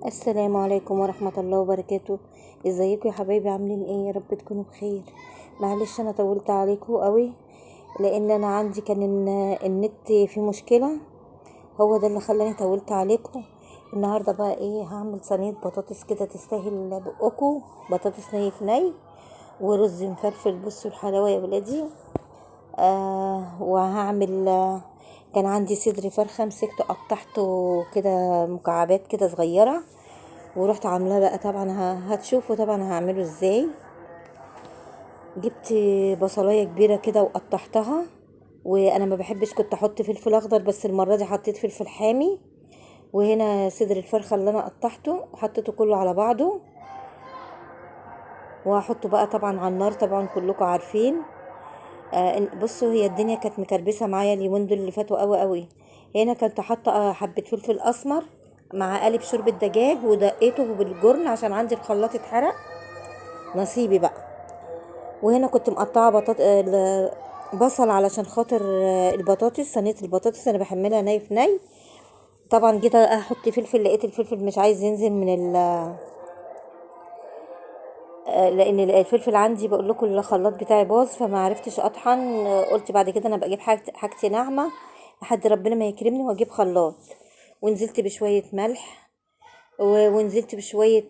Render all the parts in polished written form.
السلام عليكم ورحمة الله وبركاته. ازيكم يا حبايبي؟ عاملين ايه؟ يا رب تكونوا بخير. معلش انا طولت عليكم قوي لان انا عندي كان النت فيه مشكلة، هو ده اللي خلاني طولت عليكم. النهاردة بقى ايه، هعمل صينية بطاطس كده تستاهل بقكم، بطاطس ني في ني ورز مفلفل. بصوا الحلاوة يا ولادي. وهعمل كان عندي صدر فرخة مسكته قطعته كده مكعبات كده صغيرة ورحت عاملاه بقى. طبعا هتشوفوا طبعا هعمله ازاي. جبت بصلايه كبيرة كده وقطعتها، وانا ما بحبش كنت احط فلفل اخضر، بس المرة دي حطيت فلفل حامي. وهنا صدر الفرخه اللي انا قطعته وحطيته كله على بعضه، وهحطه بقى طبعا على النار. طبعا كلكم عارفين. بصوا هي الدنيا كانت مكربسه معايا اليومين دول اللي فاتوا قوي قوي. هنا كنت حاطه حبه فلفل اسمر مع قالب شوربة دجاج ودقيته بالجرن عشان عندي الخلاط اتحرق، نصيبي بقى. وهنا كنت مقطعه بصل علشان خاطر البطاطس، صينية البطاطس انا بحملها ني في ني. طبعا جيت احط فلفل لقيت الفلفل مش عايز ينزل من لان الفلفل عندي بقول لكم الخلاط بتاعي باظ فما عرفتش اطحن. قلت بعد كده انا بجيب حاجتي ناعمة لحد ربنا ما يكرمني واجيب خلاط. ونزلت بشوية ملح ونزلت بشوية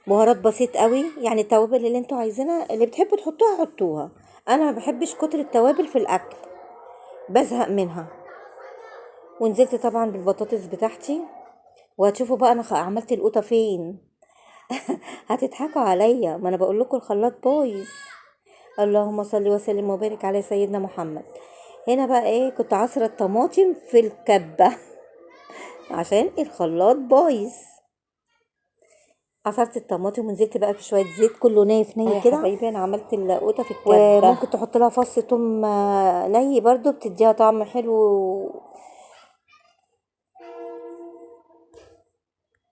بهارات بسيط قوي، يعني التوابل اللي انتوا عايزينها اللي بتحبوا تحطوها حطوها. انا ما بحبش كتر التوابل في الاكل، بزهق منها. ونزلت طبعا بالبطاطس بتاعتي، وهتشوفوا بقى انا عملت القوطه فين. هتضحكوا عليا، ما انا بقول لكم الخلاط بايظ. اللهم صل وسلم وبارك على سيدنا محمد. هنا بقى ايه، كنت عصره الطماطم في الكبه عشان الخلاط بايظ. عصرت الطماطم ونزلت بقى بشوية زيت كله ني في ني يا كده. حبايبي انا عملت القوطه في الكبه، وممكن تحط لها فص توم ني برضو، بتديها طعم حلو